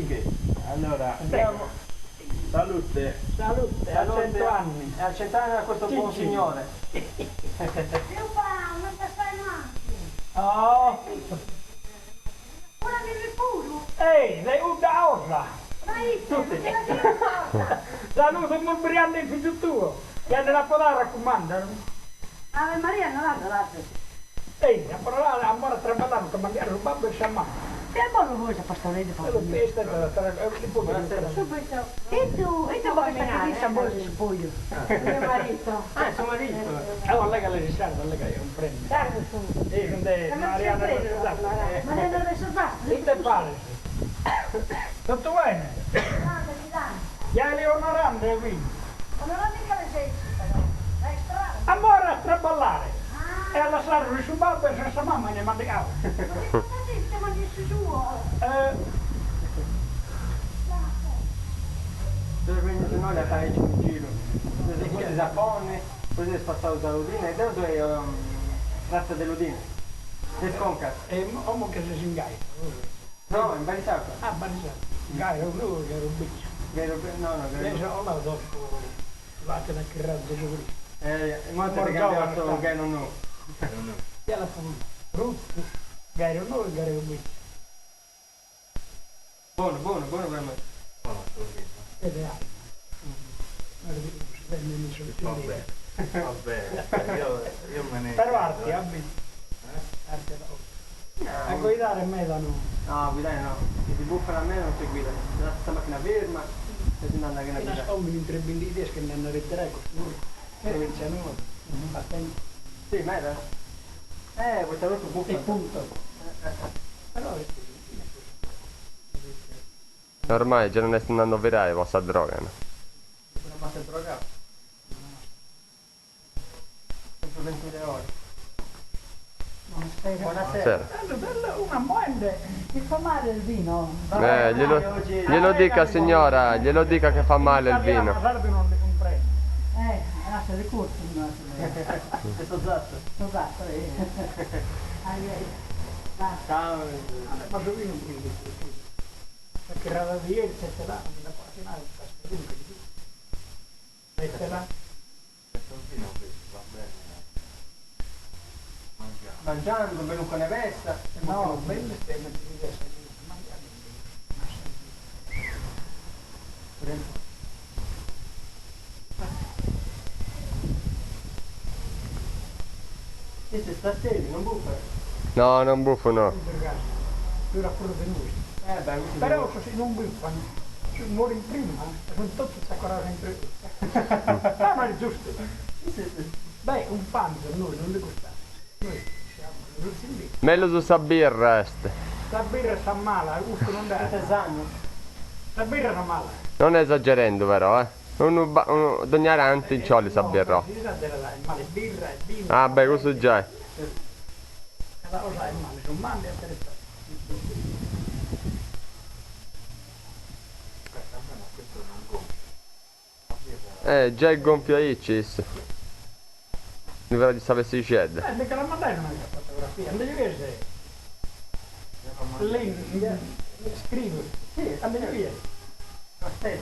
Ok, allora andiamo. Salute. Salute, a 100 anni. E a 100 anni a questo buon Cicci. signore. Lupa, non te stai manco. Oh, Ora vivi pure. ehi, sei una osa. Ma io, non te la dico. Saluto un il figlio tuo. Che hanno la podare raccomanda. Ave Maria non l'ha dato. Ehi, a parlare, a morire a travagliare, che mangiare un babbo e sa mamma. Che buono voi questa pastoretta E lo testa da Subito. E tu, e tu come stai che vuoi su pollo? Mio marito. Ah, suo marito. Allora, lei che le si salva, lei che è un premio. Salve su. Sì, con te, Mariana Mariana adesso basta. Che te pare? Tutto bene? Grande, grande. Già li onorando qui. Ma non è mica l'esercito però. È strano. A morire a traballare. E a lasciare su babbo e sua mamma ne mandava. Ma che cosa dici? Mangi su suo. Dove vengono noi a fare un giro. Poi Giappone, poi è passato da Udine, e dove è razza dell'Udine. Le sconcas. E uomo che si ingaia. No, in Barisardo. Ah, Barisardo. Gaia, lui che era un bicio. No, no, Adesso ho la dopo. Vate a creare Gesù Cristo. Molto Morgiova, che cambiato sta. Gaio non no. E alla fine, Ruth, Gaia noi e Gaia un bicio. Buono, buono, buono per me. Buono sto vino. Ed è alto. Va bene. Va bene. Io me ne Però arti, va bene. Arti A guidare me da no. No, guidare no. Se ti buffano a me non si guida. La stessa macchina ferma e si andando che E guida. nascondo in tre bindi che ne hanno ritirare questo. Provincia nuova. Attento. Sì, meda. Questa volta buffa. E punto. Però Ormai già non è andando virale questa droga, no? Una massa drogata. Sempre 22 ore. Buonasera. Buonasera. Sera. Bello, bello, una moende. Mi fa male il vino. Glielo dica signora, glielo dica che fa male il vino. Sardo non li comprende. Lascia di corso, no, Questo zatto. Esatto, eh. Ai, ai. Va. Ciao. Ma su vino qui. Perché era di ieri, c'è là, non la quasi mai, dunque. Mette là. Questo vino qui va bene. Mangiare. Mangiando, bene con vesta. No, bello stai mettendo adesso, mangiare. Prendo. Sì, se sta serio, non buffa. No, non buffo no. Più rapporto di noi. Beh, questo Però se non buffano, se muore in prima, sono tutti ancora sempre. Ah, ma è giusto. Sì, sì, sì. Beh, un panzo noi non li gustiamo. Noi siamo lì. Meglio su sa birra est. La birra sa mala, il gusto non dà. Questo è sanno. La birra sa mala. Non esagerando però, eh. Un, ba- un, d'ogni in cioli sa birra. Si esagera, è male birra, è vino. Ah beh, questo già è. Cada cosa è male, sono male a tre Aspetta, almeno questo non gonfia. La birra. Già è gonfio Icis. Dovrà di sapessi cede. Mica la mandai non è la fotografia, andiamo a vedere. Glielo mando. Lei scrive. Sì, Andiamo via. lo stesso.